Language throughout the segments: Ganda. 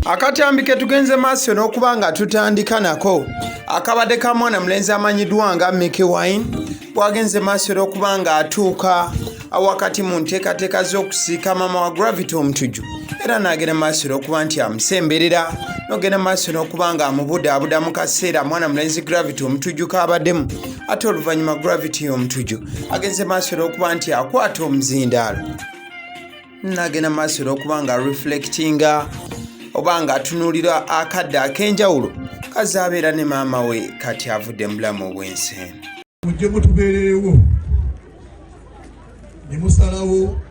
Akatambi ke tugenze maaso n'okuba nga tutandika nako akabadde ka mwana mulenzi amanyiddwa nga Mikie Wine, bwagenze maaso n'okuba nga atuuka awakati mu nteekateeka z'okusiika maama wa Gravity Omutujju, era n'agenda maaso n'okuba nti amusemberera n'ogenda maaso n'okuba nga amubudaabuda mu kaseera mwana mulenzi Gravity Omutujju k'abaddemu. Ate oluvannyuma Gravity Omutujju agenze maaso n'okuba nti akwata omuzindaalo n'agenda maaso n'okuba nga reflectinga oba nga atunuulira akadde ak'enjawulo kazaabeera ne maama we kati avudde mu bulamu obw'ensi eno. Mujje mutubeererewo ne musalawo,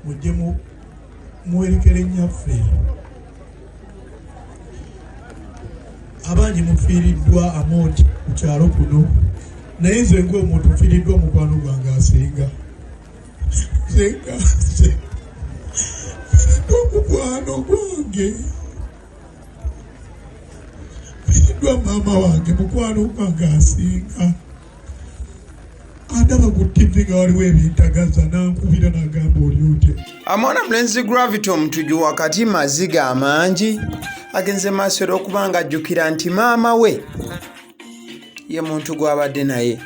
mujje muwerekere nnyaffe. Abangi mufiiriddwa amooti ku kyalo kuno, naye nze ng'omuntu nfiiriddwa mukwano gwange asinga. Nze nga nze nfiiriddwa omukwano gwange, nfiiriddwa maama wange, mukwano gwange asinga. Andaba ku TV nga waliwo ebintagaza, nankubira nagamba oli otya. Amwana mulenzi Gravity Omutujju wakati maziga amangi agenze maaso era okuba nga ajjukira nti maama we ye muntu gw'abadde naye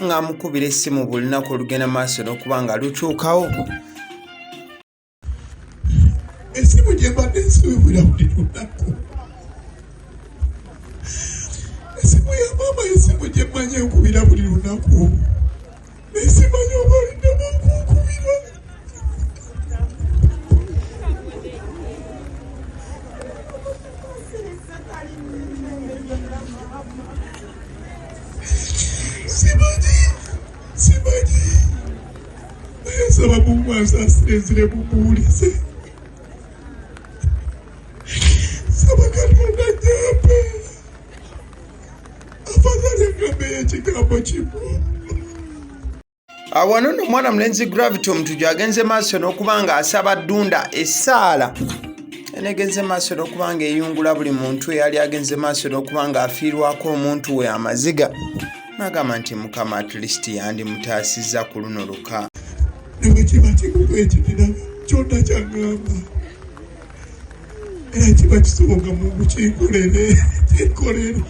ng'amukubira essimu buli lunaku olugenda maaso n'okuba nga lutuukawo. Essimu gye mbadde nsuubira buli lunaku, essimu ya maama, essimu gye mmanyi enkubira buli lunaku, naye simanyi oba oliddamu okunkubira. Simanyi, simanyi, naye nsaba Mungu ansaasire nzire mumuwulize. Nsaba Katonda nnyambe, afadhali agambeyo ekigambo kimu. Wano nno omwana mulenzi Gravity Omutujju agenze maaso n'okuba nga asaba Ddunda essaala enegenze maaso n'okuba nga eyungula buli muntu eyali agenze maaso n'okuba nga afiirwako omuntu we amaziga, n'agamba nti Mukama at least yandimutaasizza ku luno luka. Ne bwe kiba kigugu ekirira kyonna kyaŋŋamba, era kiba kisoboka Mungu kinkolere, kinkolere.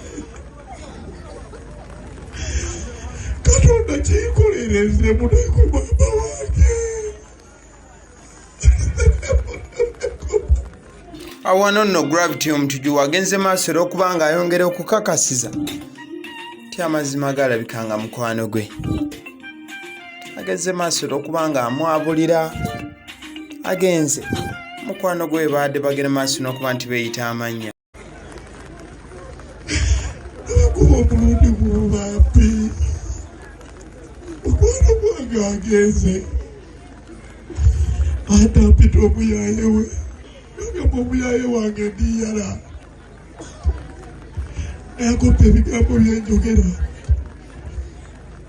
Katonda kinkolere nze munaku maama wange. Awano nno Gravity Omutujju wagenze maaso era okuba nga ayongera okukakasiza nti amazima galabika nga mukwano gwe agenze maaso era okuba nga amwabulira, agenze mukwano gwe baadde bagenda maaso n'okuba nti beeyita amannya. Nakuba omulundi gumu bambi, mukwano gwange agenze, ate ampita omuyaye we, nagamba omuyaye wange ndiyala, nakopa ebigambo byenjogera,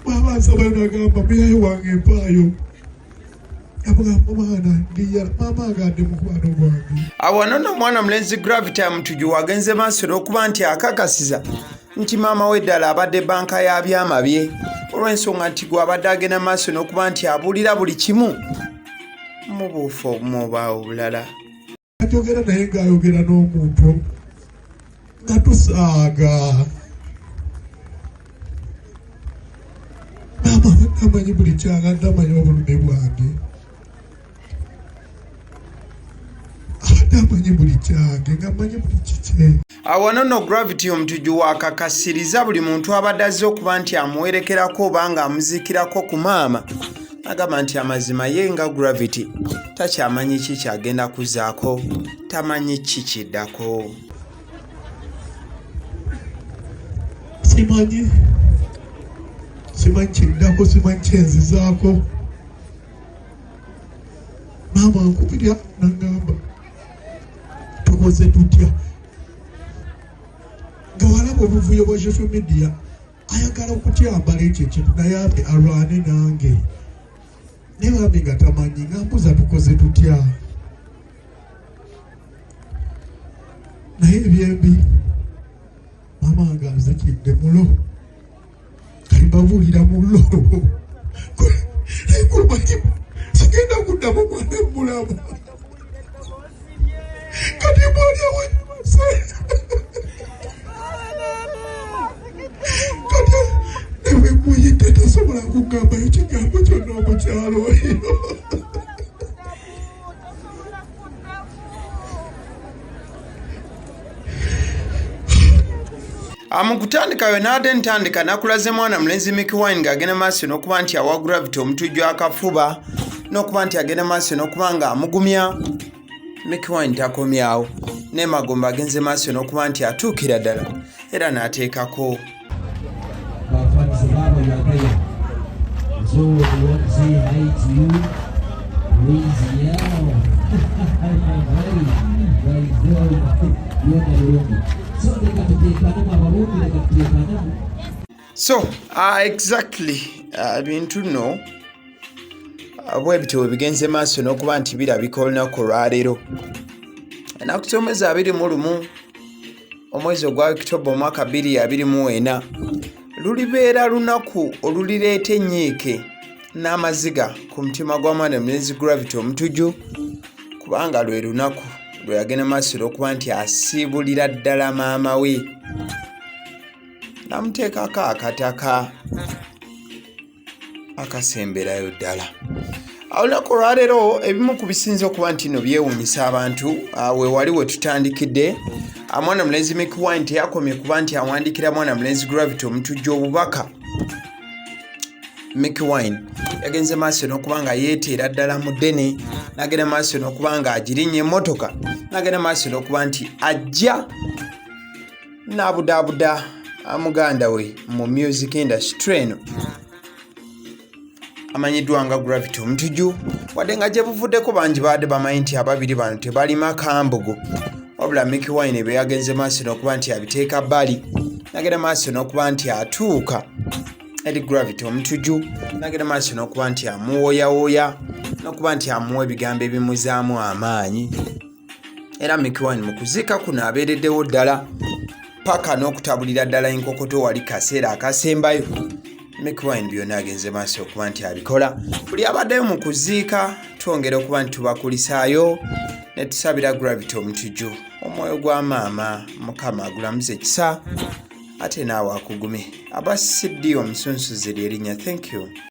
bwaba nsabayo nagamba muyaye wange mpaayo. Awano nno omwana mulenzi Gravity Amutujju wagenze maaso n'okuba nti akakasiza nti maama we ddala abadde banka ya byama bye, olw'ensonga nti gw'abadde agenda maaso n'okuba nti abuulira buli kimu mu buufu obumu oba obulala. Ayogera naye ng'ayogera n'omuntu nga tusaaga. Maama abadde amanyi buli kyanga, amanyi obulumi bwange, abadde amanyi buli kyange, nga amanyi buli kikye. Awano nno Gravity Omutujju wakakasiriza buli muntu abadde azze okuba nti amuwerekerako oba nga amuziikirako ku maama, agamba nti amazima ye nga Gravity takyamanyi ki kyagenda kuzaako, tamanyi ki kiddako. Simanyi, simanyi kiddako, simanyi kyenzizaako. Maama ankubira nangamba tukoze tutya, nga walaba obuvuyo bwa social media, ayagala okutyambala ekyo ekintu naye abe alwane nange, naye bambi nga tamanyi, nga mbuza tukoze tutya. Naye ebyembi maama wange anzikidde mulo, kati mbabuulira mulo kumanyi sigenda kuddamu mwana mulamu, kati mwolyawense kati newemuyite tasobola kugambayo kigambo kyonna omukyalo oyo. Mu kutandika we naate ntandika nakulaze mwana mulenzi Mickey Wine ng'agenda maaso n'okuba nti awa Gravity omutujju akafuba n'okuba nti agenda maaso n'okuba nga amugumya. Mickey Wine takomyawo n'emagombe agenze maaso n'okuba nti atuukira ddala era n'ateekako. My friends, Baba, you are there. So we want to say hi to you. Louisiana. So reka tutekanemu abarundi, reka tutekanemu. So exactly ebintu nno bwe bityo bwe bigenze maaso n'okuba nti birabika olunaku olwaleero ennaku z'omwezi 21 omwezi ogwa Okitoba omwaka 2024 lulibeera lunaku olulireeta ennyiike n'amaziga ku mutima gwa mwana mulenzi Gravity Omutujju, kubanga lwe lunaku lwe yagenda maaso olw'okuba nti asiibulira ddala maama we n'amuteekako akataka akasemberayo ddala. Olunaku olwaleero ebimu ku bisinze okuba nti no byewuunyisa abantu, we wali we tutandikidde, mwana mulenzi Mickey Wine teyakomye kuba nti awandiikira mwana mulenzi Gravity Omutujju obubaka. Mickey Wine yagenze maaso n'okuba nga yeeteera ddala mu ddene, n'agenda maaso n'okuba nga agirinnya emmotoka, n'agenda maaso n'okuba nti ajja n'abudaabuda muganda we mu music industry eno amanyiddwa nga Gravity Omutujju. Wadde nga gye buvuddeko bangi baadde bamanyi nti ababiri bano tebalima kambugu, wabula Mickey Wine bwe yagenze maaso n'okuba nti abiteeka bbali, n'agenda maaso n'okuba nti atuuka eri Gravity Omutujju, n'agenda maaso n'okuba nti amuwooyawooya n'okuba nti amuwa ebigambo ebimuzaamu amaanyi. Era Mickey Wine mu kuziika kuno abeereddewo ddala paka n'okutabulira ddala enkokoto wali kaseera akasembayo. Mickey Wine byonna agenze maaso okuba nti abikola. Buli abaddeyo mu kuziika twongera okuba nti tubakulisaayo ne tusabira Gravity Omutujju omwoyo gwa maama Mukama agulamuze ekisa ate naawe akugumye. Aba CD omusunsuzi lyerinnya. Thank you.